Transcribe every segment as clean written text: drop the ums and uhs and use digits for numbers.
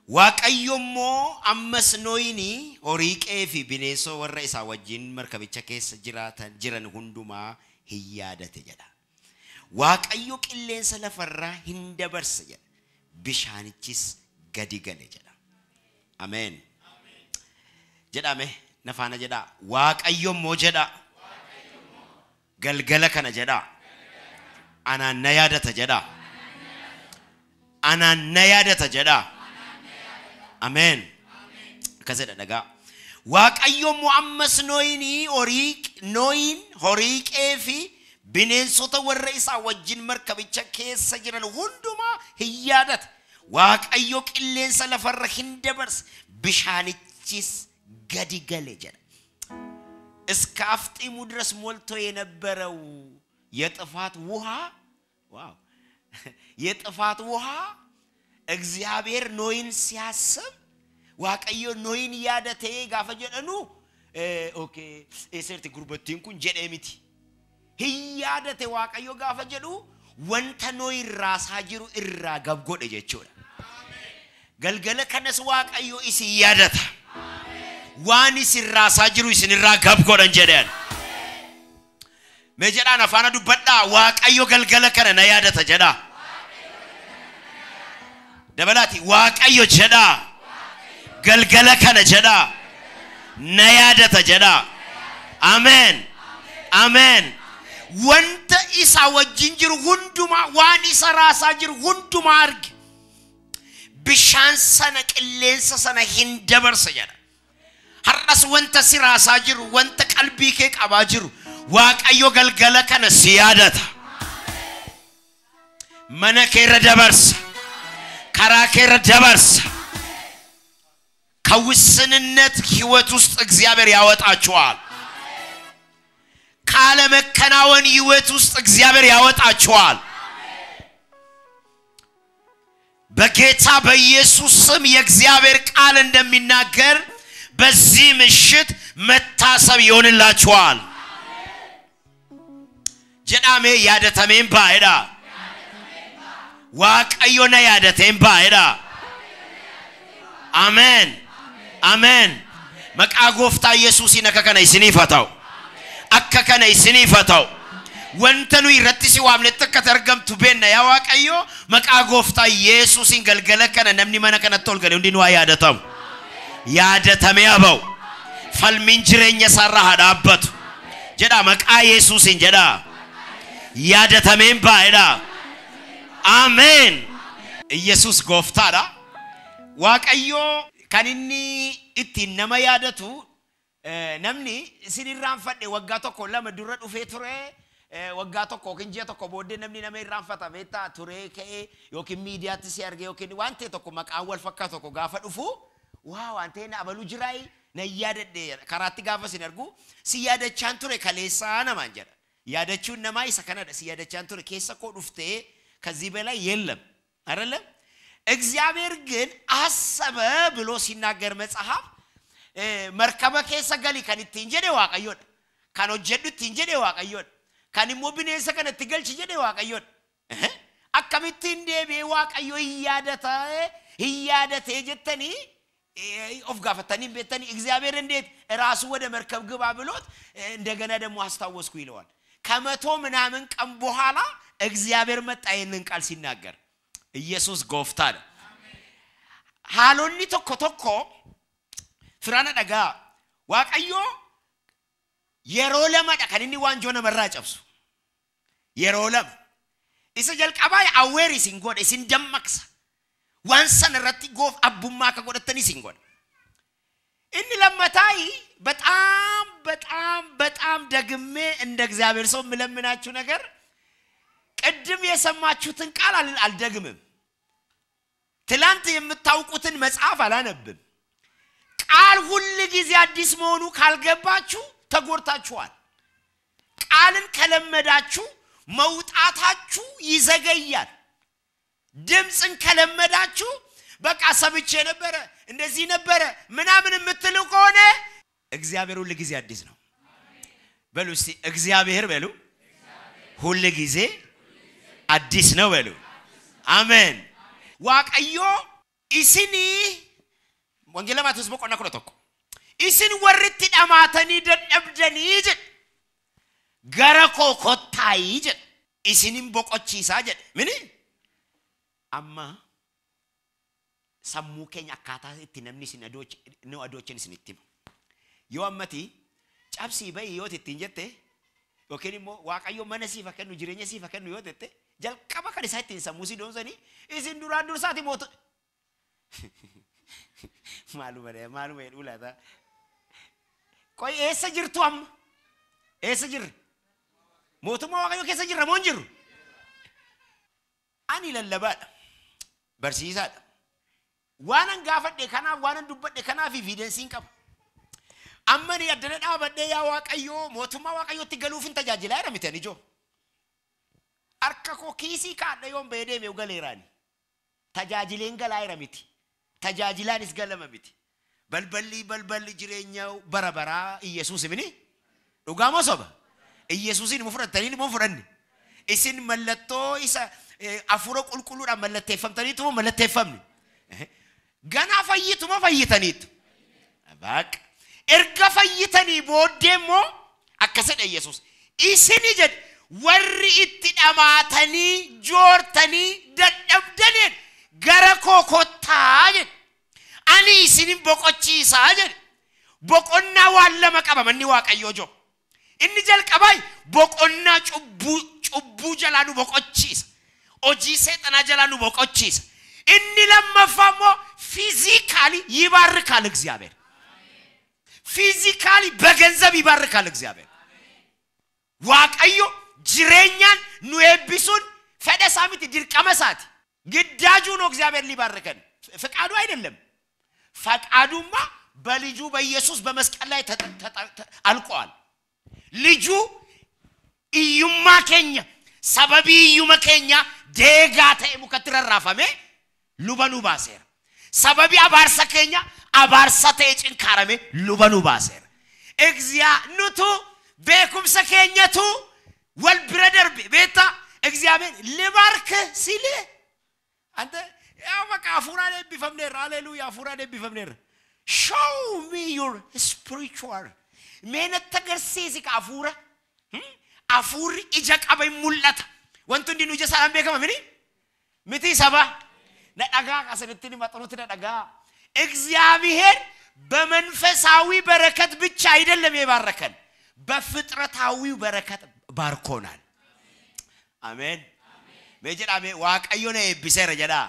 Waaqayyo immoo ammas Nohinii horii qe'ee fi bineensota warra isaa wajjin markabicha keessa jiraatan jiran hundumaa hin yaadate jedha. Waaqayyo qilleensa lafarraa hin dabarse jedha. Bishaanichis gadi gale jedha. Ameen. Jedhame nafaana jedha. Waaqayyo immoo jedha. Galgala kana jedha. Anaan na yaadata jedha. Anaan na yaadata jedha. Ameen. Akkas jedha dhagaa. Waaqayyo immoo ammas Nohinii horii Nohin horii qe'ee fi bineensota warra isaa wajjin markabicha keessa jiran hundumaa hin yaadate. Waaqayyo qilleensa lafarra hin dabarse bishaanichis gadi gale jedha. እስከ አፍጢሙ ድረስ ሞልቶ የነበረው የጥፋት ውሃ wow የጥፋት ውሃ እግዚአብሔር ኖይን ሲያስብ Waaqayyo Nohin yaadate gaafa jedhanu okay eessatti gurbattiin kun jedhee miti. Hin yaadate Waaqayyo gaafa jedhu wanta Nohin raasaa jiru irraa gab godhe jechuudha. Galgala kanas Waaqayyo isin yaadata. Waan isin raasaa jiru isin irraa gab godhan jedhan. Mee jedhaan afaana dubbadhaa Waaqayyo galgala kana na yaadata jedhaa. Dabalaati Waaqayyo jedhaa. Galgala kana jedhaa. Na yaadata jedhaa. Ameen. Ameen. Wanta isa wajjin jiru hundumaa waan isa raasaa jiru hundumaa arge. Bishaan sana qilleensa sana hin dabarsa jedha. Har'as wanta si raasaa jiru wanta qalbii kee qabaa jiru Waaqayyo galgala kana si yaadata. Mana kee irra dabarsa. Karaa kee irra dabarsa. ከውስንነት ህይወት ውስጥ እግዚአብሔር ያወጣችኋል። ካለመከናወን ህይወት ውስጥ እግዚአብሔር ያወጣችኋል። በጌታ በኢየሱስ ስም የእግዚአብሔር ቃል እንደሚናገር በዚህ ምሽት መታሰብ ይሆንላችኋል። jedhame yaadatameen baay'eedha. Waaqayyo na yaadateen baay'eedha. Ameen. Ameen. Maqaa gooftaa Yesuusiin akka kana isiniif haa ta'u. Akka kana isiniif haa ta'u. Wanta nuyi irratti si waamnetti akka argamtu beenna yaa Waaqayyo maqaa gooftaa Yesuusiin galgala kana namni mana kanatti ol galee hundi nu haa yaadatamu. Yaadatamee haa ba'u. Falmiin jireenya isaarraa haa dhaabbatu. Jedha maqaa Yesuusiin jedha. Yaadatameen baay'eedha. Ameen. Yesuus gooftaadha. Waaqayyo kan inni ittiin nama yaadatu namni isin irraanfadhe waggaa tokko lama dura dhufee ture waggaa tokko yookiin ji'a tokko booddee namni nama irraanfata beektaa turee ka'ee yookiin miidiyaatti si arge yookiin waan ta'e tokko maqaan wal fakkaatu tokko gaafa dhufu waa waan ta'e na abaluu jiraayi na yaadadhe karaatti gaafa isin argu si yaadachaan ture kaleessaa namaan jedha. Yaadachuun namaa isa kanadha. Si yaadachaan ture keessa koo dhuftee ከዚህ በላይ የለም አይደለም። እግዚአብሔር ግን አሰበ ብሎ ሲናገር መጽሐፍ markaba keessa gali kan ittiin jedhe Waaqayyoodha. Kan hojjedhu ittiin jedhe Waaqayyoodha. Kan immoo bineensa kana itti galchi jedhe Waaqayyoodha. Akkamittiin deebi'ee Waaqayyo hin yaadatee jettanii of gaafatanii beektanii እግዚአብሔር እንዴት ራሱ ወደ መርከብ ግባ ብሎት እንደገና ደግሞ አስታወስኩ ይለዋል። ከመቶ ምናምን ቀን በኋላ እግዚአብሔር መጣ ይህንን ቃል ሲናገር ኢየሱስ gooftaadha. Haalonni tokko tokko firaana dhagaa Waaqayyo yeroo lamadha kan inni waanjoo namarraa cabsu. Yeroo lama. Isa jalqabaa aware isin godha isin dammaqsa. Waan sana irratti goof abbummaa akka godhattan isin godha. Inni lammataayi በጣም በጣም በጣም ደግሜ እንደ እግዚአብሔር ሰው የምለምናችሁ ነገር ቅድም የሰማችሁትን ቃል አልደግምም። ትላንት የምታውቁትን መጽሐፍ አላነብም። ቃል ሁል ጊዜ አዲስ መሆኑ ካልገባችሁ ተጎድታችኋል። ቃልን ከለመዳችሁ መውጣታችሁ ይዘገያል። ድምፅን ከለመዳችሁ በቃ ሰምቼ ነበረ እንደዚህ ነበረ ምናምን የምትሉ ከሆነ እግዚአብሔር ሁል ጊዜ አዲስ ነው። በሉ እስቲ እግዚአብሔር በሉ ሁል ጊዜ አዲስ ነው በሉ። አሜን። Waaqayyo Isinii Wangeela Maatewos boqonnaa 11. Isin warri itti dhamaatanii dadhabdanii jedhe. Gara koo kottaayii jedhe. Isinin boqochiisaa jedhe. Mini? Amma sammuu keenya akkaataa itti namni isin nu adoochin isinitti hima. Yoo ammati cabsii ba'i yoo ittiin jette yookiin immoo Waaqayyo mana siif haa kennu jireenya siif haa kennu yoo jette jalqaba kan isaa ittiin sammuu si doonsanii isin duraan dursaati mootu. Maaluma maaluma jedhuu laata? Qoy eessa jirtu amma? Eessa jirra? Mootummaa Waaqayyoo keessa jirra moo hin jirru? Ani lallabaadha. Barsiisaadha. Waanan gaafadhe kanaaf waanan dubbadhe kanaaf evidensiin qaba. Amma ni addana dhaabadhee yaa Waaqayyoo mootummaa Waaqayyootti galuuf hin tajaajilaa jira miti ani ijoo. Harka koo kiisii kaadha yoon bahee deeme galeeraani. Tajaajileen galaa jira miti. Tajaajilaanis galama miti. Balballi balballi jireenya bara baraa Iyyasuus mini? Dhugaa moo soba? Iyyasuusin immoo fudhattanii immoo fudhanne. Isin mallattoo isa hafuura qulqulluudhaan mallatteeffamtaniitu moo mallatteeffamne? Ganaa fayyitu moo fayyitaniitu? Baqa. Erga fayyitanii booddee immoo akkas jedhe Iyyasuus. Isini jedhe warri itti dhamaatanii joortanii dadhabdanii gara koo kottaa jedhe. Ani isinin boqochiisaa jedhe. Boqonnaa waan lama qaba manni Waaqayyoo jiru. Inni jalqabaa boqonnaa cubbuu jalaa nu boqochiisa. Hojii seexanaa jalaa nu boqochiisa. Inni lammaffaa immoo physically ይባርካል እግዚአብሔር። Physically በገንዘብ ይባርካል እግዚአብሔር። Waaqayyo jireenyaan nu eebbisuun fedha isaa miti dirqama isaati. ግዳጁ ነው እግዚአብሔር ሊባርከን፣ ፍቃዱ አይደለም። ፈቃዱማ በልጁ በኢየሱስ በመስቀል ላይ አልቋል። ልጁ hiyyummaa keenya sababii hiyyuma keenya deegaa ta'e mukatti rarraafame luba nu baaseera. Sababii abaarsa keenya abaarsa ta'e cinkaarame luba nu baaseera. እግዚአ nutu beekumsa keenyatu wal bira darbe beektaa እግዚአብሔር ልባርክህ ሲልህ አንተ ያው በቃ hafuuraan eebbifamneerra haleluuyaa hafuuraan eebbifamneerra. Show me your spiritual. Mee natti agarsiisi ka hafuura. Hafuurri ija qaba hin mul'ata. Wanti hundi nu ija isaadhaan beekama mini? Miti saba. Na dhagaa asinitti ni maxxanutti na dhagaa. እግዚአብሔር በመንፈሳዊ በረከት ብቻ አይደለም የባረከን፣ በፍጥረታዊው በረከት ባርኮናል። አሜን። Mee jedhame Waaqayyo na eebbiseera jedhaa.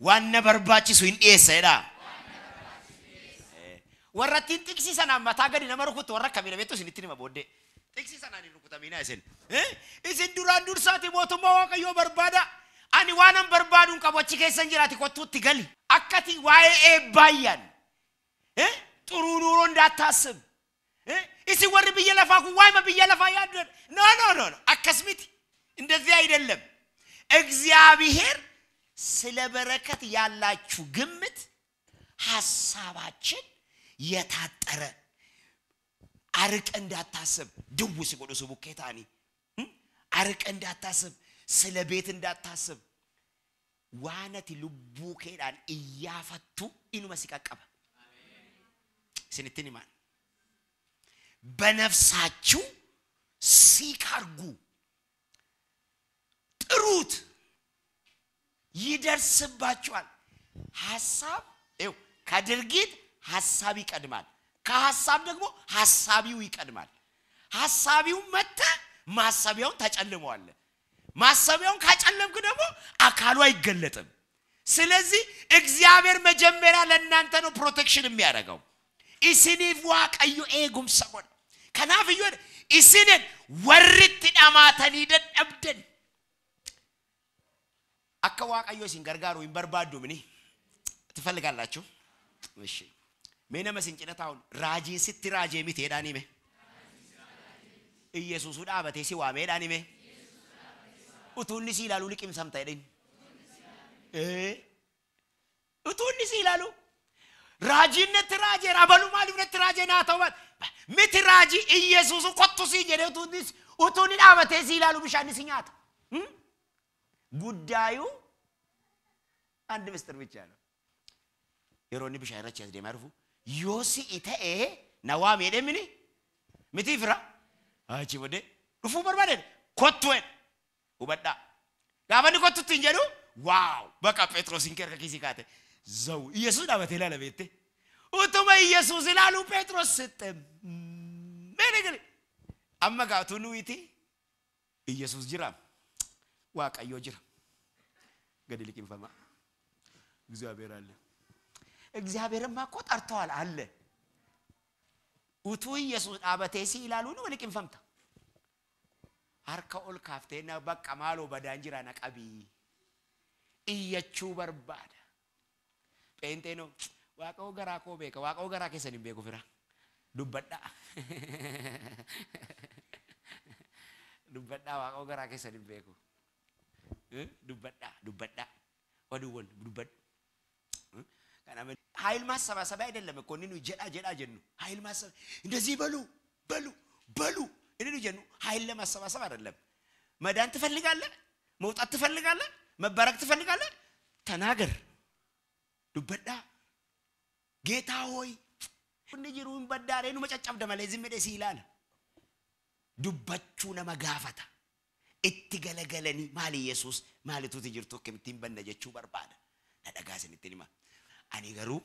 Waan na barbaachisu hin dhiyeessa jedhaa. Warra ittiin xiqsii sanaan mataa gadi nama rukuttu warra akkamiidha beektu isinitti hima booddee. Xiqsii sanaan hin rukutaminaa isin. Isin duraan dursaati mootummaa Waaqayyoo barbaada. Ani waanan barbaadu hin qabu achi keessa hin jiraati kottuutti gali. Akkati waa'ee eebbaayyaan ጥሩ ኑሮ እንዳታስብ isin warri biyya lafaa kun waa'ima biyya lafaa yaaddu. No no no no akkas miti. እንደዚህ አይደለም። እግዚአብሔር ስለ በረከት ያላችሁ ግምት ሐሳባችን የታጠረ አርቀ እንዳታስብ ድው ሲጎዱ ቡኬታኒ አርቀ እንዳታስብ ስለ ቤት እንዳታስብ ዋነቲ ልቡ ኬዳን እያፈቱ ኢኑመ ሲቀቀበ ስንትን ይማን በነፍሳችሁ ሲካርጉ ጥሩት ይደርስባችኋል። ሐሳብ ይኸው ከድርጊት ሐሳብ ይቀድማል። ከሐሳብ ደግሞ ሐሳቢው ይቀድማል። ሐሳቢው መጣ ማሰቢያውን ታጨልመዋለህ። ማሰቢያውን ካጨለምክ ደግሞ አካሉ አይገለጥም። ስለዚህ እግዚአብሔር መጀመሪያ ለእናንተ ነው protection የሚያደርገው። Isiniif Waaqayyo eegumsa godha. Kanaaf iyyuu isinin warri itti dhamaatanii dadhabdan akka Waaqayyo isin gargaaru hin barbaaddu mini ትፈልጋላችሁ? እሺ mee nama isin cina taa'uun raajiin sitti raajee miti jedhaan hime. Iyesuusu dhaabatee si waamee jedhaan hime. Utuu inni si ilaaluu liqimsamta jedhin. Utuu inni si ilaalu raajiin natti raajeera abaluu maaliif natti raajee naa ta'u baate miti raajii Iyesuusu kottu sii jedhee utuu inni dhaabatee si ilaalu bishaan si nyaata. ጉዳዩ አንድ ምስጢር ብቻ ነው። Yeroo inni bishaan irra as deemaa dhufu yoo si'i ta'ee na waami jedhee mini miti fira achi booddee dhufuu barbaade kottu jedhe. Hubadhaa. Gaafa inni kottutti hin jedhu waaw baqa Phexrosin kee harka kiisii kaate zaw Iyesuus dhaabatee ilaala beekte. Utuma Iyesuus ilaalu Phexros sixxe meene gale. Amma gaatu nuyti Iyesuus jira, Waaqayyo jira. Gadi liqimfama. እግዚአብሔር አለ። እግዚአብሔርማ እኮ ጠርተዋል አለ። Utuu Iyesuus dhaabatee si ilaalu nu liqimfamta. Harka ol kaaftee na bakka maaloo badaan jira na qabii. Iyyachuu barbaada. Pheenxeenoo Waaqoo garaa koo beeka, Waaqoo garaa keessan hin beeku fira. Dubbadhaa. Dubbadhaa, Waaqoo garaa keessan hin beeku. Dubbadhaa, dubbadhaa. Oduuwwan dubbadhu. ኃይል ማሰባሰቢያ አይደለም እኮ inni jedha jedha jennu ኃይል ማሰብ እንደዚህ በሉ በሉ በሉ inni jennu ኃይል ለማሰባሰብ አይደለም። መዳን ትፈልጋለህ? መውጣት ትፈልጋለህ? መባረክ ትፈልጋለህ? ተናገር። dubbadhaa. ጌታ ሆይ inni jiru hin baddaaree numa caccabda malee ዝም jedhee si ilaala. Dubbachuu nama gaafata. Itti galagalanii maali Yesuus maalituuti jirtu akkamittiin banna jechuu barbaada. Na dhagaa isinitti hima. Ani garuu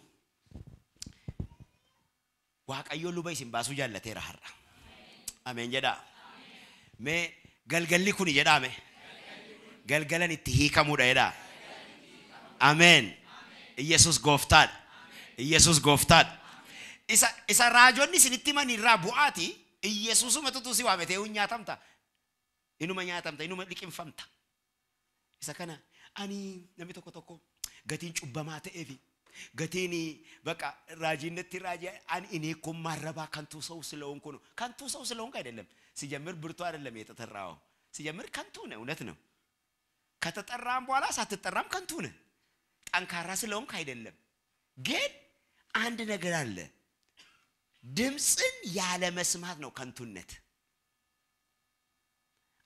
Waaqayyo luba isin baasuu jaallateera har'a. Ameen jedhaa. Mee galgalli kuni jedhaa mee. Galgalan itti hiikamuudha jedhaa. Ameen. Iyesuus gooftaadha. Iyesuus gooftaadha. Isa raajonni isinitti himan irraa bu'aati Iyesuusumatutu si waame ta'ee nyaatamta. Inuma nyaatamta, inuma liqimfamta. Isa kana ani namni tokko tokko gatiin cubbamaa ta'eefi gatiin በቃ ራጂነት ራጂ አን እኔ እኮ ማረባ ከንቱ ሰው ስለሆንኩ ነው። ከንቱ ሰው ስለሆንኩ አይደለም። ሲጀምር ብርቱ አይደለም የተጠራው። ሲጀምር ከንቱ ነው፣ እውነት ነው። ከተጠራም በኋላ ሳትጠራም ከንቱ ነህ። ጠንካራ ስለሆንክ አይደለም። ግን አንድ ነገር አለ። ድምፅን ያለ መስማት ነው ከንቱነት።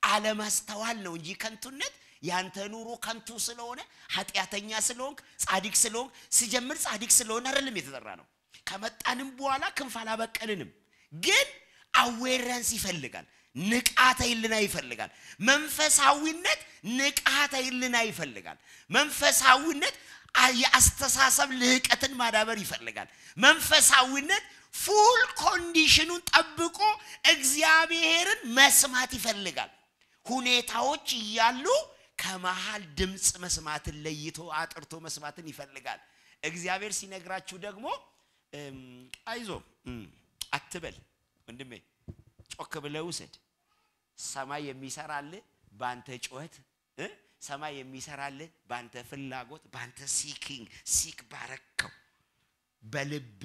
አለማስተዋል ነው እንጂ ከንቱነት ያንተ ኑሮ ከንቱ ስለሆነ ኃጢአተኛ ስለሆንክ ጻድቅ ስለሆንክ ሲጀምር ጻድቅ ስለሆነ አይደለም የተጠራ ነው። ከመጣንም በኋላ ክንፍ አላበቀልንም። ግን awareness ይፈልጋል። ንቃተ ህሊና ይፈልጋል። መንፈሳዊነት ንቃተ ህሊና ይፈልጋል። መንፈሳዊነት የአስተሳሰብ ልህቀትን ማዳበር ይፈልጋል። መንፈሳዊነት full condition ኑን ጠብቆ እግዚአብሔርን መስማት ይፈልጋል። ሁኔታዎች እያሉ ከመሃል ድምጽ መስማትን ለይቶ አጥርቶ መስማትን ይፈልጋል። እግዚአብሔር ሲነግራችሁ ደግሞ አይዞ አትበል ወንድሜ፣ ጮክ ብለህ ውሰድ። ሰማይ የሚሰራልህ ባንተ ጩኸት፣ ሰማይ የሚሰራልህ ባንተ ፍላጎት፣ ባንተ seeking seek ባረከው በልብ።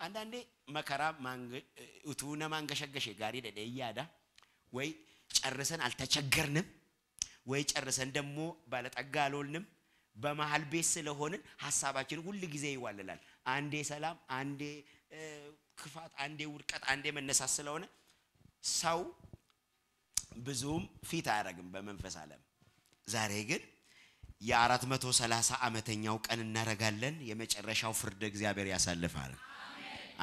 አንዳንዴ መከራ utuu nama አንገሸገሸ ጋሪ jedhee yaada ወይ ጨርሰን አልተቸገርንም ወይ ጨርሰን ደግሞ ባለጠጋ አልሆንንም። በመሃል ቤት ስለሆንን ሐሳባችን ሁል ጊዜ ይዋልላል። አንዴ ሰላም፣ አንዴ ክፋት፣ አንዴ ውድቀት፣ አንዴ መነሳት ስለሆነ ሰው ብዙም ፊት አያደርግም በመንፈስ ዓለም። ዛሬ ግን የ430 ዓመተኛው ቀን እናረጋለን። የመጨረሻው ፍርድ እግዚአብሔር ያሳልፋል።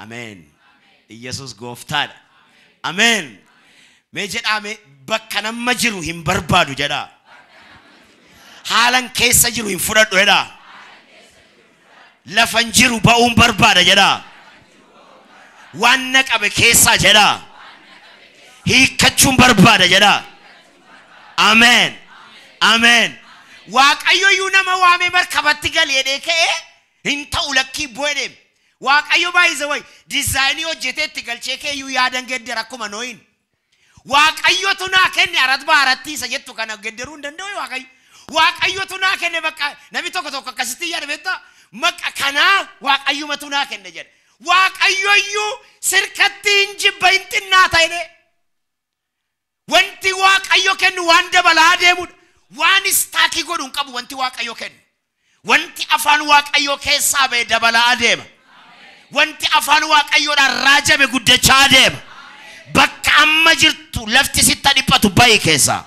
አሜን። ኢየሱስ gooftaadha. Ameen. Mee jedhame bakka nama jiru hin barbaadu jedha. Haalan keessa jiru hin fudhadhu jedha. Lafan jiru ba'uun barbaada jedha. Waan na qabe keessaa jedha. Hiikkachuun barbaada jedha. Ameen. Ameen. Waaqayyo iyyuu nama waamee markabatti gali jedhee ka'ee hin ta'u lakkii bu'ee deeme. Waaqayyo baay'ise wayi diizaayinii hojjetee itti galchee kee iyyuu yaadan geddera akkuma Nohiin. Waaqayyotu naa kenne arat baaratti isa jettu kana gedderuu hin danda'u Waaqayyo. Waaqayyotu naa kenne bakka namni tokko tokko akkasitti yaada beektaa maqa kanaa Waaqayyumatu naa kenne jedha. Waaqayyo iyyuu sirkatti hin jibba hin xinnaata jedhee. Wanti Waaqayyo kennu waan dabalaa deemudha. Waan istaakii godhu hin qabu wanti Waaqayyo kennu. Wanti afaan Waaqayyoo keessaa ba'e dabalaa deema. Wanti afaan Waaqayyoodhaan raajame guddachaa deema. Bakka amma jirtu lafti sitti dhiphatu ba'i keessaa.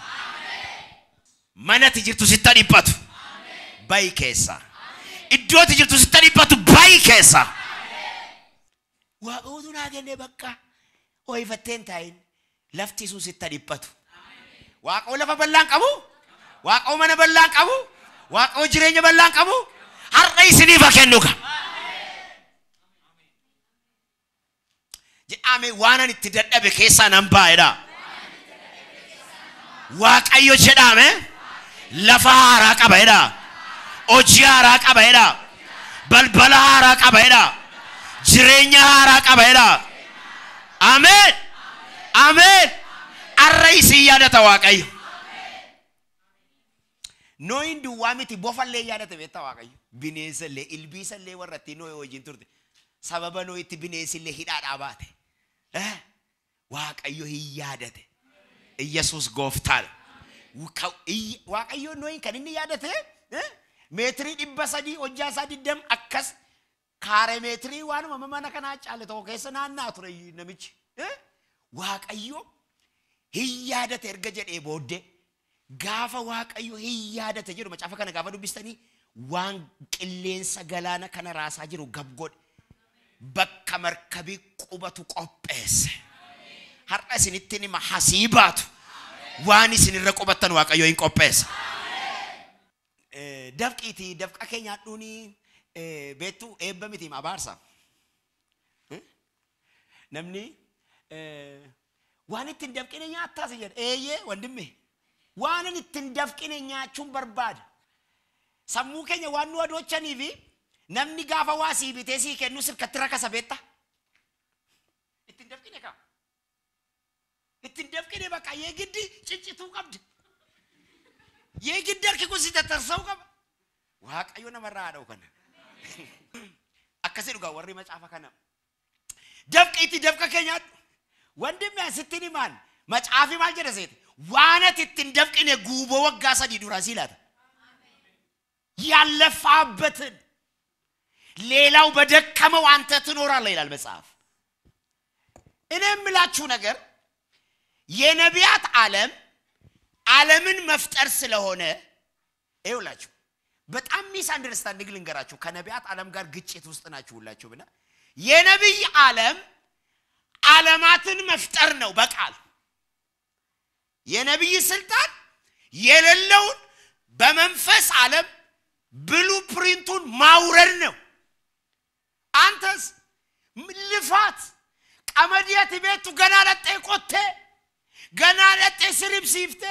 Manatti jirtu sitti dhiphatu ba'i keessaa. Iddoo ati jirtu sitti dhiphatu baay'ee keessa. Waaqootu naa kennee bakka ho'ifattee hin taa'in lafti sun sitti dhiphatu. Waaqoo lafa bal'aan qabu, waaqoo mana bal'aan qabu, waaqoo jireenya bal'aan qabu har'a isiniif haa kennu ka. Jedhame waan ani itti dadhabe keessaa nan baa'edha. Waaqayyo jedhame lafa haaraa qaba jedha. Hojii haaraa qaba jedha. Balbala haaraa qaba jedha. Jireenya haaraa qaba jedha. Ameen. Ameen. Har'a isin yaadata Waaqayyo. Nooyin duwwaa miti bofallee yaadata beektaa Waaqayyo. Bineensallee ilbiisallee warra ittiin Nooyi wajjin turte. Sababa Nooyitti bineensillee hidhaadhaa baate. Waaqayyo hin yaadate. Iyyasuus gooftaadha. Waaqayyo Nooyin kan inni yaadate meetirii 300 hojjaa isaa 20 akkas kaaree meetirii waanuma mana kanaa caale tokko keessa naanna'aa ture namichi. Waaqayyo hin yaadate erga jedhee booddee gaafa Waaqayyo hin yaadate jedhu macaafa kana gaafa dubbistanii waan qilleensa galaana kana raasaa jiru gab godhe bakka markabii qubatu qopheesse. Har'a isinitti hima hasii baatu waan isinirra qubattan Waaqayyo hin qopheessa. Dafqiitii dafqa kee nyaadhuuni beektu eebba miti abaarsa. Namni waan ittiin dafqine nyaattaas jedha. Eeyyee wandimme waan inni ittiin dafqine nyaachuun barbaada. Sammuu keenya waan nu adochanii fi namni gaafa waa sii bitee sii kennu sirkatti rakasa beekta. Ittiin dafqine kaa. Ittiin dafqine bakka yeegiddi ciccituu qabdi. Yeegiddi harki kun si tattarsa'uu qaba. Waaqayyo namarraa haadha'u kana. Akkasii dhugaa warri macaafa kana. Dafqiitii dafqa kee nyaadhu. Wandimmi asittiin himaan macaafi maal jedha seete? Waan ati ittiin dafqine guuboo waggaa 3 duraa sii laata. ያለፋበትን ሌላው በደከመው አንተ ትኖራለህ ይላል መጽሐፍ። እኔ የምላችሁ ነገር የነቢያት ዓለም ዓለምን መፍጠር ስለሆነ ይኸውላችሁ በጣም misunderstanding ልንገራችሁ። ከነቢያት ዓለም ጋር ግጭት ውስጥ ናችሁ ሁላችሁ ብና የነቢይ ዓለም ዓለማትን መፍጠር ነው በቃል። የነቢይ ስልጣን የሌለውን በመንፈስ ዓለም blueprint ኡን ማውረድ ነው። አንተስ ልፋት ቀመዲያት ቤቱ ገና ለጤ ቆቴ ገና ለጤ ስሪብ ሲፍቴ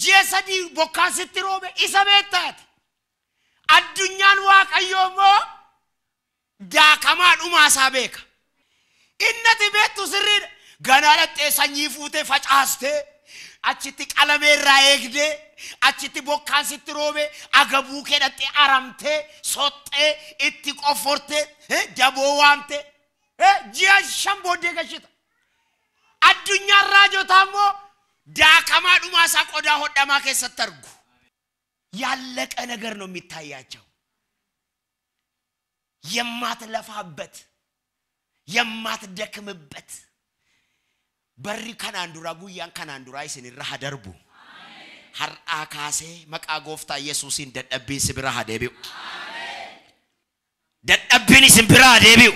ጂሰዲ ቦካን ስትሮበ ኢሰቤታት አዱኛን ዋቀዮሞ ዳከማ ዱማሳ ቤካ ኢነት ቤቱ ስሪ ገና ለጤ ሰኚ ፉቴ ፈጫስቴ achitti qalameerraa eegdee achitti bokkaan sitti roobe agabuu kee dhattee aramtee soxxee itti qoffortee daboo waamtee ji'a 5 booddee gashita. Addunyaan raajotaa immoo daakamaa dhumaasaa qodaa hodhamaa keessatti argu. ያለቀ ነገር ነው የሚታያቸው። የማትለፋበት የማትደክምበት barri kanaan duraa guyyaan kanaan duraa isinirra haa darbu. Har'aa kaasee maqaa gooftaa Yesuusiin dadhabbiin si bira haa deebi'u. Dadhabbiin isin bira haa deebi'u.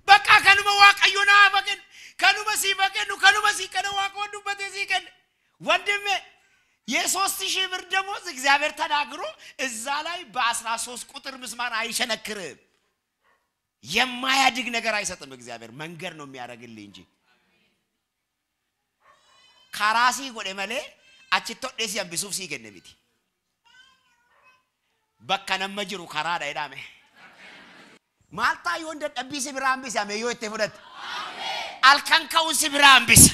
Bakka kanuma Waaqayyo naa kennu, kanuma siif kennu, kanuma sii kennu Waaqoon dubbatee sii kenne. ወንድሜ የ3000 ብር ደሞዝ እግዚአብሔር ተናግሮ እዛ ላይ በ13 ቁጥር ምስማር አይሸነክርም። የማያድግ ነገር አይሰጥም እግዚአብሔር። መንገድ ነው የሚያደርግልህ እንጂ ካራሲ ጎደ መሌ achitti hodhee si hambisuuf sii kenne miti. Bakka nama jiru karaadha jedhame. Maal ta'a yoon dadhabbii si biraa hambise amee yoo itti fudhatte. Halkan ka'uun si biraa hambisa.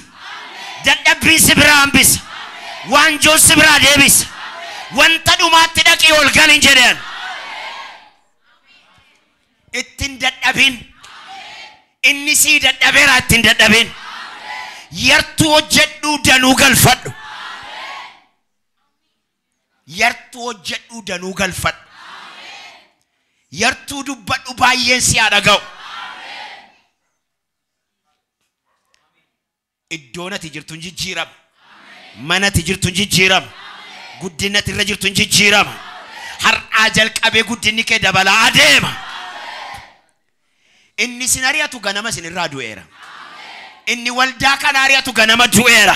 Dadhabbiin si biraa hambisa. Waanjoon si biraa deebisa. Wanta dhumaatti dhaqii ol galin jedhan. Ittiin dadhabin. Inni sii dadhabeera ittiin dadhabin. Yartuu hojjedhuu danuu galfadhu. Yartuu hojjedhuu danuu galfadhu. Yartuu dubbadhu baay'een si haa dhaga'u. Iddoon ati jirtu hin jijjiirama. Mana ati jirtu hin jijjiirama. Guddina ati irra jirtu hin jijjiirama. Har'aa jalqabee guddinni kee dabalaa adeema. Inni isin ari'atu ganama isinirraa du'eera. Inni waldaa kana ari'atu ganama du'eera.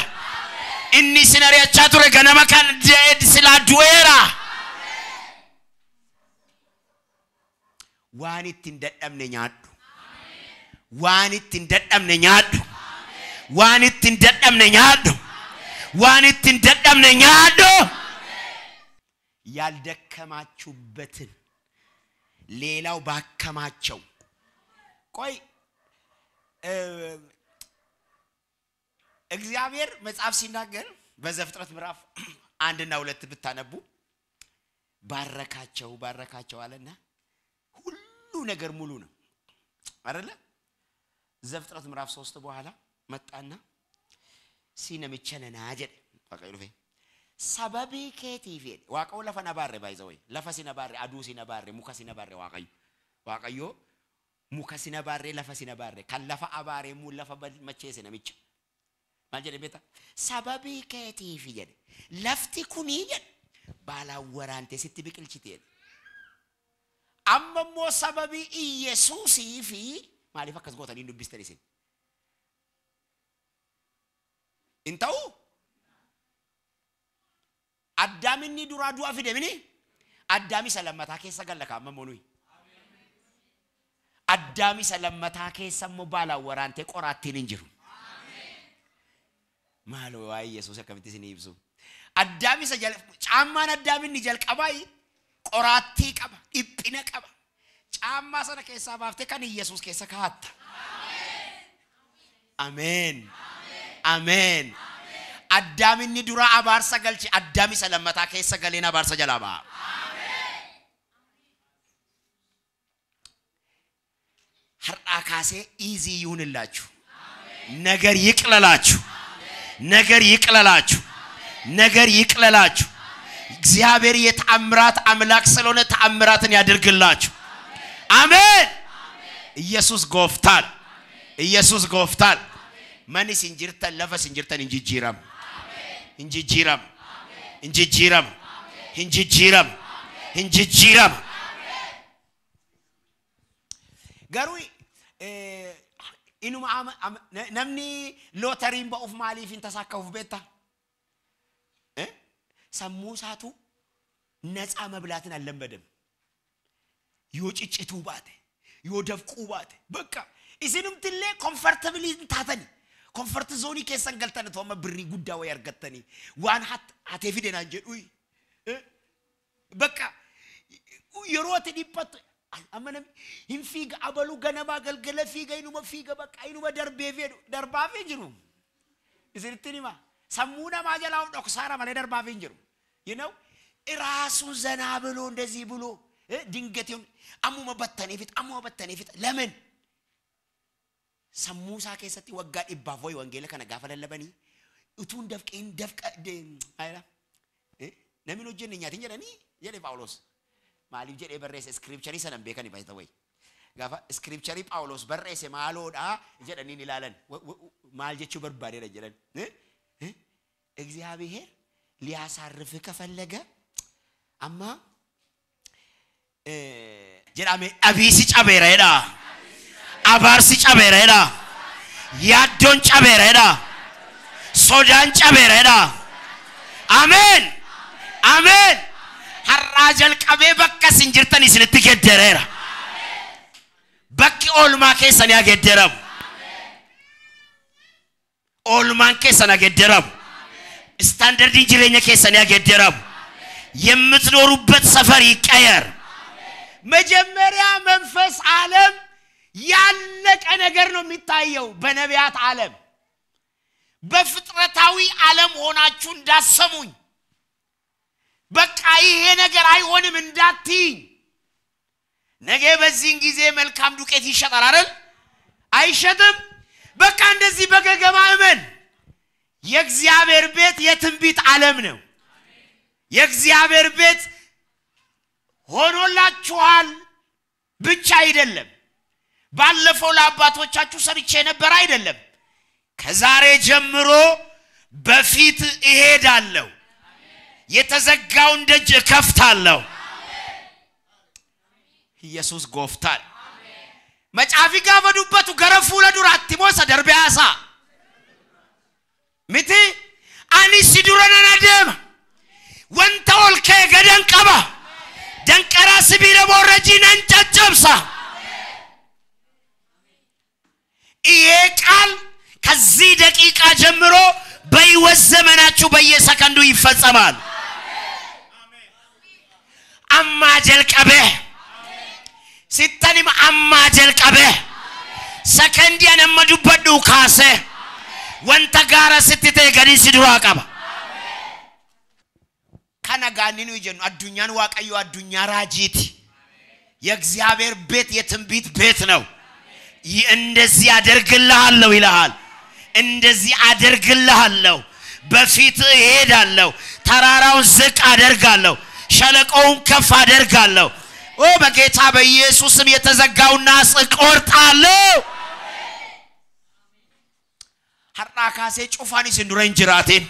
Inni isin ari'achaa ture ganama kan silaa du'eera. Waan ittiin dadhabne nyaadhu. Waan ittiin dadhabne nyaadhu. Waan ittiin dadhabne nyaadhu. Waan ittiin dadhabne nyaadhu. ያልደከማችሁበትን ሌላው ባከማቸው። ቆይ እግዚአብሔር መጽሐፍ ሲናገር በዘፍጥረት ምዕራፍ 1 እና 2 ብታነቡ ባረካቸው ባረካቸው አለና ሁሉ ነገር ሙሉ ነው አይደለ? ዘፍጥረት ምዕራፍ 3 በኋላ መጣና ሲነምቸነና ጀደ ዋቀዩ ዱፌ ሰበቢ ኬቲፍ ዋቀው ለፈ ነባሬ ባይዘወይ ለፈ ሲነባሬ አዱ ሲነባሬ ሙከ ሲነባሬ ዋቀዩ ዋቀዮ ሙከ ሲነባሬ ለፈ ሲነባሬ ከለፈ አባሬ mu ለፈ መቼ ሲነምቸ maal jedhe beektaa sababii keetiif jedhe lafti kunii jedhe baalaan waraantee sitti biqilchite jedhe amma immoo sababii Iyesuusii fi maaliif akkas gootanii hin dubbistan isin hin ta'uu Addaam inni duraa du'a fide mini Addaam isa lammataa keessa galla kaa'amma immoo nuyi Addaam isa lammataa keessa immoo baalaan waraantee qoraattiin hin jiru. Maaloo waa'ee Yesuus akkamitti isinii ibsu? Addaam isa caammaan Addaam inni jalqabaa qoraattii qaba, dhiphina qaba. Caammaa sana keessaa baaftee kan Yesuus keessa kaa'atta. Ameen. Ameen. Addaam inni duraa abaarsa galche Addaam isa lammataa keessa galeen abaarsa jalaa ba'a. Har'aa kaasee iizii ይሁንላችሁ። ነገር ይቅለላችሁ። ነገር ይቅለላችሁ። ነገር ይቅለላችሁ። እግዚአብሔር የተአምራት አምላክ ስለሆነ ተአምራትን ያደርግላችሁ። አሜን። ኢየሱስ ጎፍታል። ኢየሱስ ጎፍታል። ማን ሲንጅርተን ለፈ ሲንጅርተን እንጂጂራም እንጂጂራም እንጂጂራም እንጂጂራም እንጂጂራም ገሩ inuma namni lootariin ba'uuf maaliif hin tasaakkauf beektaa? Sammuu isaatu ነፃ መብላትን አልለመደም። yoo ciccituu baate yoo dafquu baate በቃ isinumtillee comfortably hin taatani comfort zone keessan galtan otoo amma birrii guddaa wayii argattanii waan hatee fide naan jedhu በቃ yeroo ati dhiphattu amma namni hin fiiga abaluu ganamaa galgala fiiga inuma fiiga bakka inuma darbee fedhu darbaaf hin jiru. Isinitti hima sammuu namaa jalaa of dhoksaara malee darbaaf hin jiru. You know ራሱ ዘና ብሎ እንደዚህ ብሎ ድንገት ይሁን ammuma battanii fixa ammuma battanii fixa ለምን sammuu isaa keessatti waggaa dhibbaaf wayi wangeela kana gaafa lallabanii utuun dafqeen dafqa namni hojjenne nyaatin jedhanii jedhe Phaawulos. Maaliif jedhee barreesse iskiripcharii sana hin beekani by the way. Gaafa iskiripcharii Phaawulos barreesse maaloodha jedhanii ilaalan maal jechuu barbaadeera jedhan. እግዚአብሔር ሊያሳርፍህ ከፈለገ አማ jedhame dhabiisi cabeera jedha. Abaarsi cabeera jedha. Yaaddoon cabeera jedha. Sodaan cabeera jedha. Ameen. Ameen. Har'aa jalqabee bakka isin jirtan isinitti geddereera. Bakki oolmaa keessan haa gedderamu. Oolmaan keessan haa gedderamu. Istaandardiin jireenya keessan haa gedderamu. የምትኖሩበት ሰፈር ይቀየር። መጀመሪያ መንፈስ ዓለም ያለቀ ነገር ነው የሚታየው በነቢያት ዓለም። በፍጥረታዊ ዓለም ሆናችሁ እንዳሰሙኝ በቃ ይሄ ነገር አይሆንም እንዳትይኝ። ነገ በዚህን ጊዜ መልካም ዱቄት ይሸጣል አይደል? አይሸጥም። በቃ እንደዚህ በገገማ እመን። የእግዚአብሔር ቤት የትንቢት ዓለም ነው። የእግዚአብሔር ቤት ሆኖላችኋል ብቻ አይደለም። ባለፈው ለአባቶቻችሁ ሰርቼ ነበር አይደለም። ከዛሬ ጀምሮ በፊት እሄዳለሁ፣ የተዘጋውን ደጅ እከፍታለሁ፣ Yesuus gooftaadha. Macaafi gaafa dubbatu gara fuula duraatti moo isa darbee haasa'a? Miti ani si dura nan adeema. Wanta ol ka'e gadan qaba. Danqaraa sibiila boorrajii nan caccabsa. ይሄ ቃል ከዚህ ደቂቃ ጀምሮ በሕይወት ዘመናችሁ በየሰከንዱ ይፈጸማል። Ammaa jalqabee sittan hima ammaa jalqabee sakandii an amma dubbadhu kaasee wanta gaara sitti ta'e gadi si duraa qaba. Kana gaanni nuyi jennu addunyaan Waaqayyo addunyaa raajiiti. የእግዚአብሔር ቤት የትንቢት ቤት ነው። እንደዚህ አደርግልሃለሁ ይልሃል። እንደዚህ አደርግልሃለሁ፣ በፊት እሄዳለሁ፣ ተራራውን ዝቅ አደርጋለሁ፣ ሸለቆውን ከፍ አደርጋለሁ። ኦ በጌታ በኢየሱስም የተዘጋውን ናስ እቆርጣለሁ። Har'aa kaasee cufaan isin dura hin jiraatin.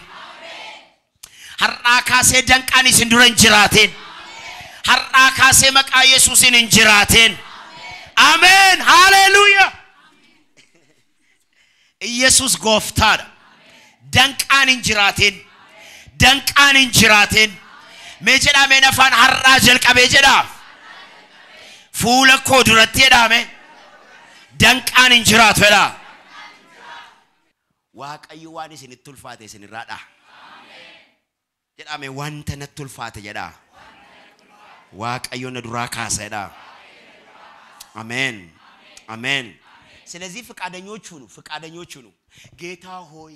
Har'aa kaasee danqaan isin dura hin jiraatin. Har'aa kaasee maqaa Yesuusiin hin jiraatin. Ameen. Haleluuya. Yesuus gooftaadha. Danqaan hin jiraatin. Danqaan hin jiraatin. Mee jedhaa mee afaan har'aa jalqabee jedhaa. Fuula koo duratti jedhame danqaan hin jiraatu jedhaa. Waaqayyo waan isinitti ulfaate isinirraa dha. Jedhame wanta natti ulfaate jedhaa. Waaqayyo na duraa kaasa jedhaa. አሜን አሜን። ስለዚህ ፍቃደኞች ሁኑ፣ ፍቃደኞች ሁኑ። ጌታ ሆይ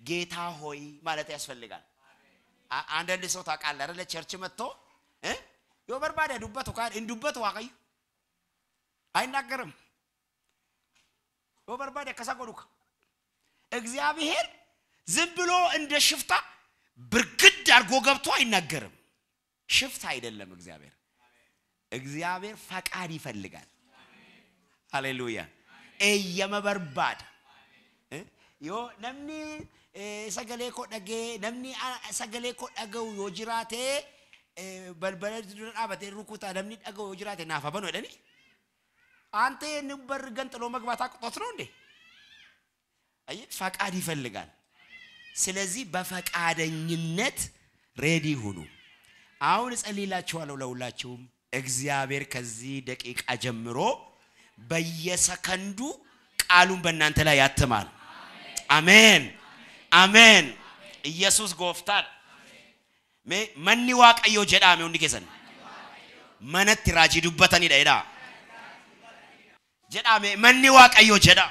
ጌታ ሆይ ማለት ያስፈልጋል። አንዳንድ ሰው ታውቃለህ አይደለ? Church መጥቶ yoo barbaade dubbatu kaan hin dubbatu Waaqayyo አይናገርም። Yoo barbaade akkasa godhu እግዚአብሔር ዝም ብሎ እንደ ሽፍታ ብርግድ አድርጎ ገብቶ አይናገርም። ሽፍታ አይደለም እግዚአብሔር። እግዚአብሔር ፈቃድ ይፈልጋል። ሃሌሉያ eeyyama barbaada. Yoo namni sagalee koo dhagee namni sagalee koo dhaga'u yoo jiraate balbala dura dhaabatee rukutaa namni dhaga'u yoo jiraate naaf banu jedhani. አንተ ይህን በር ገንጥሎ መግባት አቅቶት ነው እንዴ? አየህ፣ ፈቃድ ይፈልጋል። ስለዚህ በፈቃደኝነት ready ሁኑ። አሁን እጸልይላችኋለሁ ለሁላችሁም። እግዚአብሔር ከዚህ ደቂቃ ጀምሮ በየሰከንዱ ቃሉን በእናንተ ላይ ያትማል። አሜን አሜን። ኢየሱስ gooftaadha. Mee manni Waaqayyoo jedhame hundi keessan manatti raajii dubbatanidha jedhaa. Jedhame manni Waaqayyoo jedha.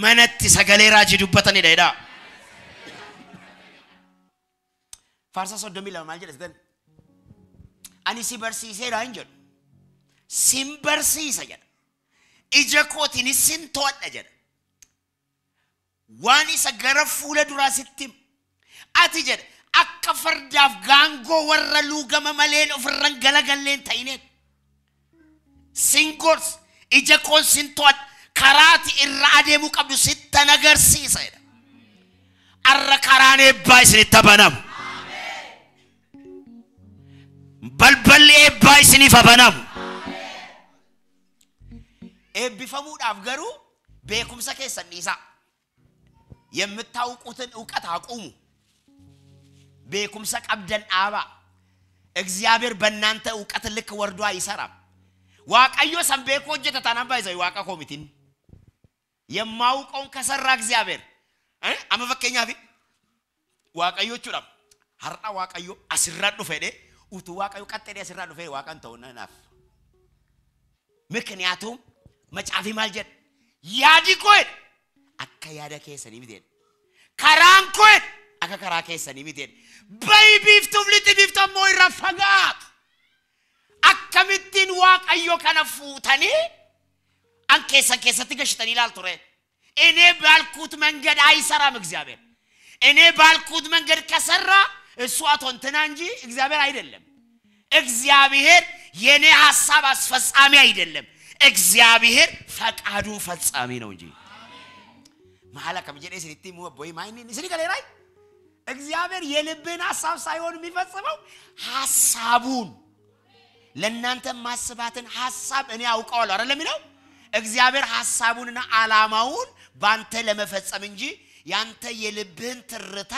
Manatti sagalee raajii dubbatanidha jedhaa. Faarsaa 32 maal jedha sitan? Ani si barsiiseera hin jedhu. Sin barsiisa jedha. Ija kootiinis sin to'adha jedha. Waan isa gara fuula duraa sitti hima. Ati jedha akka fardaaf gaangoo warra luugama maleen ofirran galagalleen ta'ineet. Sin gorsa, ija koon sin to'adha, karaati irra adeemuu qabdu sittan agarsiisa jedha. Arra karaan eebbaa isinitti banamu. Balballi eebbaa isiniif banamu. Eebbifamuudhaaf garuu beekumsa keessan dhiisaa. የምታውቁትን እውቀት አቁሙ። beekumsa qabdan dhaabaa። እግዚአብሔር በእናንተ እውቀት ልክ ወርዶ አይሰራም። Waaqayyo san beekuu hojjeta taanaan baay'isa Waaqa koo mitiin. የማውቀውን ከሰራ እግዚአብሔር amma fakkeenyaaf Waaqayyo jechuudha. Har'a Waaqayyo asirraa dhufe jedhee utuu Waaqayyo qaxxee asirraa dhufe Waaqan ta'u naaf. ምክንያቱም macaafi maal jedha? Yaadi koo jedha akka yaada keessanii miti jedha. Karaan koo jedha akka karaa keessanii miti jedha. Bayi biiftuuf lixi biiftu ammoo irraa fagaatu. Akkamittiin Waaqayyo kana fuutanii an keessan keessatti gashitanii ilaaltu ree? እኔ ባልኩት መንገድ አይሰራም እግዚአብሔር። እኔ ባልኩት መንገድ ከሰራ እሱ አቶ እንትና እንጂ እግዚአብሔር አይደለም። እግዚአብሔር የኔ ሐሳብ አስፈጻሚ አይደለም። እግዚአብሔር ፈቃዱን ፈጻሚ ነው እንጂ። መሐላ ከም jedhee isinitti himuu abboyi maa inni isinii galeeraa? እግዚአብሔር የልብህን ሐሳብ ሳይሆን የሚፈጽመው ሐሳቡን ለእናንተ ማስባትን ሐሳብ እኔ አውቀዋለሁ አይደል የሚለው? እግዚአብሔር ሐሳቡንና ዓላማውን ባንተ ለመፈጸም እንጂ ያንተ የልብህን ትርታ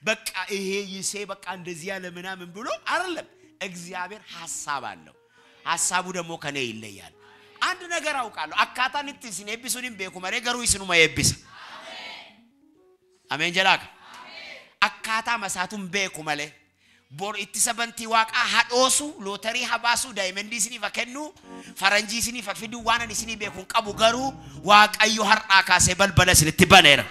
በቃ ይሄ ይሴ በቃ እንደዚህ ያለ ምናምን ብሎ አይደለም። እግዚአብሔር ሐሳብ አለው። ሐሳቡ ደግሞ ከኔ ይለያል። አንድ ነገር አውቃለሁ። Akkaataan itti isin eebbisuun hin beeku malee garuu isinuma eebbisa. Ameen jedhaa. Akkaataa masaatuun beeku malee bor ittisa bantii waaqaa hadhoosu, lootarii habaasu, daayimandii isiniif kennu, faranjii isiniif fidu waan ani isinii beeku hin qabu, garuu Waaqayyo har'aa kaasee balbala isinitti baneera.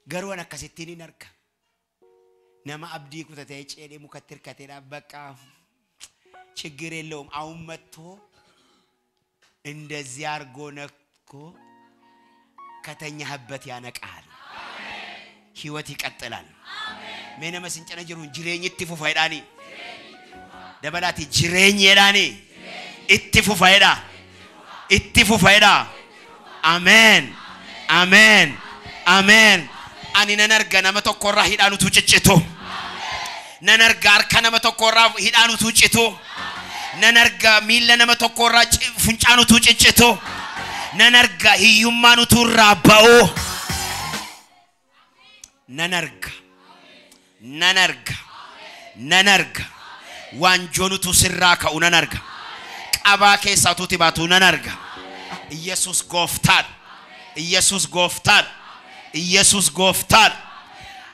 Garuu an akkasittiin hin arga. Nama abdii kutatee ceedhee mukatti hirkatee በቃ ችግር የለውም አሁን መጥቶ እንደዚህ አርጎ ነክቶ ከተኛህበት ያነቃል። ህይወት ይቀጥላል። Mee nama sin cina jiruun jireenyi itti fufa jedhaani. Dabalaati jireenyi jedhaani. Itti fufa jedha. Itti fufa jedha. Ameen. Ameen. Ameen. Ani nan arga nama tokkorraa hidhaan utuu ciccitu. Nan arga harka nama tokkorraa hidhaan utuu citu. Nan arga miilla nama tokkorraa funcaan utuu ciccitu. Nan arga hiyyummaan utuu irraa ba'u. Nan arga. Nan arga. Nan arga. Waanjoon utuu sirraa ka'u nan arga. Qabaa keessaa utuu baatu nan arga. Iyesuus gooftaadha. Iyesuus gooftaadha. Iyesuus gooftaadha.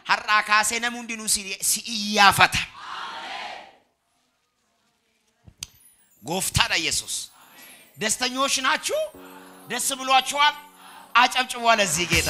Har'aa kaasee namni hundinuu si iyyaafata. Gooftaadha ኢየሱስ። ደስተኞች ናችሁ? ደስ ብሏችኋል? አጨብጭቧ ለዚህ ጌታ።